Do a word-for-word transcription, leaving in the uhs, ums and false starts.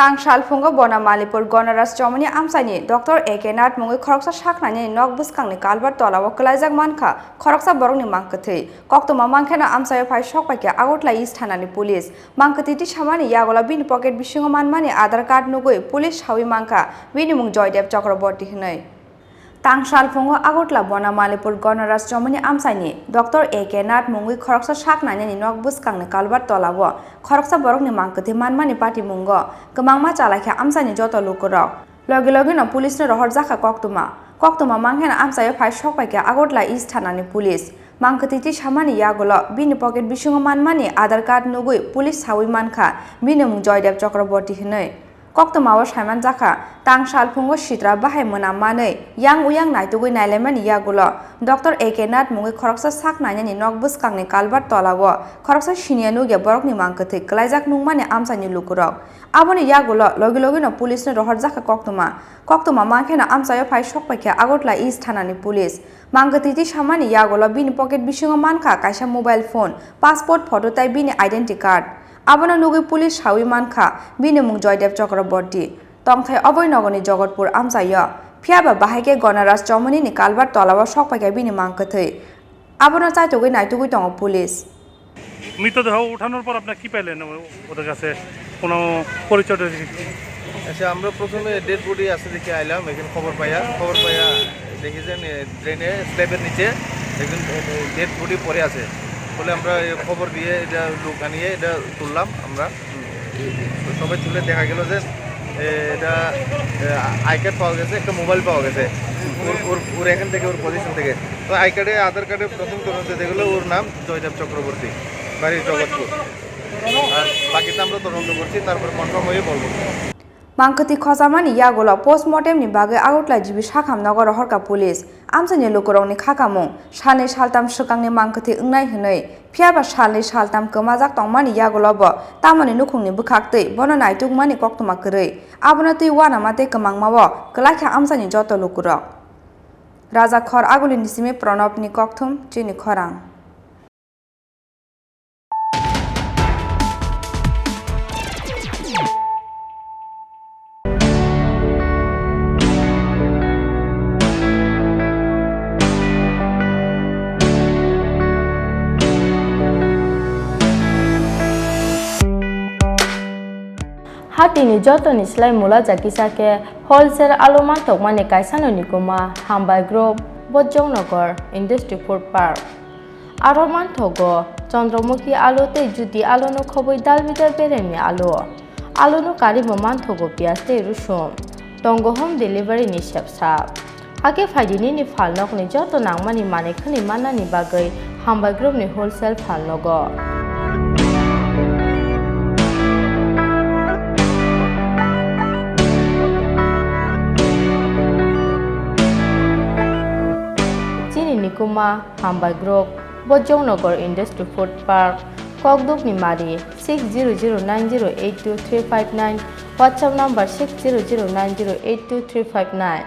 Tang salphungo Bonamalipur Gonoraj Chomoni amchaini Doctor A K Nath mungwi khoroksa sak nainani nok bwskangni kalbar tolao kwlaijak mankha khoroksa borokni mang kwthwi. Koktwma mankheno amchaio phai sok paikha Agartala East thanani police. Mang kwthwi tisamani yagulo bini pocket bisingo manmani Aadhaar card nugwi police sawi mankha bini mung Joydev Chakraborty hwnwi. Tang salphungo Agartala Bonamalipur Gonoraj Chomoni amchaini Doctor A K Nath mungwi khoroksa sak nainani nok bwskangni kalbar tolao khoroksa borokni mang kwthwi manmani patimungo kwbangma chalaikha amchaini joto lukurok. Logi logino police no rohorjakha koktwma. Koktwma mankheno amchaio phai sok paikha Agartala East thanani police. Mang kwthwi tisamani yagulo bini pocket bisingo manmani Aadhaar card nugwi police sawi mankha bini mung Joydev Chakraborty hwnwi. Koktwmao saimanjakha, tang salphungo sitra bahai mwnam manwi yang uyang naitugwi nailaimani yagulo Doctor A K Nath mungwi khoroksa sak nainani nok bwskangni kalbar tolao khoroksa siniya nugya borokni mang kwthwi kwlaijak nungmani amchaini lukurok. Aboni yagulo logi logino police no rohorjakha koktwma. Koktwma mankheno amchaio phai sok paikha Agartala East thanani police. Mang kwthwi tisamani yagulo bini pocket bisingo mankha kaisa mobile phone, passport photo tei bini identity card. Abono nugwi police sawi mankha bini mung Joydev Chakraborty. Tongthai oboi nogoni Jogotpur amchaio. Phiyaba bahai khe Gonoraj Chomonini kalbar tolao sok paikha bini mang kwthwi. Abono chaitugwi naitugwi tongo police. মৃতদেহ উঠানোর পর আপনারা কি পেলেন ও-, ওদের কাছে? কোনো পরিচয় টরিচয়? আচ্ছা, আমরা প্রথমে ডেড বডি আছে দেখে আইলাম, এখানে খবর পাইয়া, খবর পাইয়া দেখি যে, এ, ড্রেনে স্ল্যাবের নিচে একজন, এ, এ, ডেড বডি পড়ে আছে। বলে আমরা এই খবর দিয়ে এটা লোক আনিয়ে এটা তুললাম আমরা। সবাই তুলে দেখা গেল যে, এ, এটা, এ, আই কার্ড পাওয়া গেছে, একটা মোবাইল পাওয়া গেছে। ওর, ওর, ওর এখান থেকে, ওর পজিশন থেকে। তো আই কার্ডে, আধার কার্ডে প্রথম তদন্তে দেখলো ওর নাম জয়দেব চক্রবর্তী, বাড়ি জগৎপুর। আর বাকিটা আমরা তদন্ত করছি, তারপর কনফার্ম হয়ে বলবো। Mangkwthwi khojamani yagulo postmortem ni bagwi Agartala G B sakham nogo rohorkha police. Amchaini lukurokni khakamung salnwi saltam swkangni mangkwthwi wngnai hwnwi, phiyaba salnwi saltam kwmajak tongmani yagulo bo tamoni nukhungni bwkhaktwi bono naitukmani koktwma kwrwi. Abono twi uanama tei kwmangmao kwlaikha amchaini joto lukurok. Raja Khor Agulini simi Pranobni kokthum chini khorang. Hatini jotoni slai mula jakisa khe wholesale alu mantokmani kaisano nikuma Hambai Group, Bojongnagar Industry Food Park. Aro manthogo Chandramukhi alu tei Jyoti alu no khobwi dalbidal beremni alu. Alu no karwi bo manthogo piyaj tei rusum. Tongo home delivery ni sepsa. Hakhe phaidi nini phalnokni joto nangmani manwi khwnwi mannani bagwi Hambai Group ni wholesale phalnogo. Chini nikuma Hambai Group, Bojongnagar Industry Food Park, Kokdukni Mari, six zero zero nine zero eight two three five nine, WhatsApp number six zero zero nine zero eight two three five nine.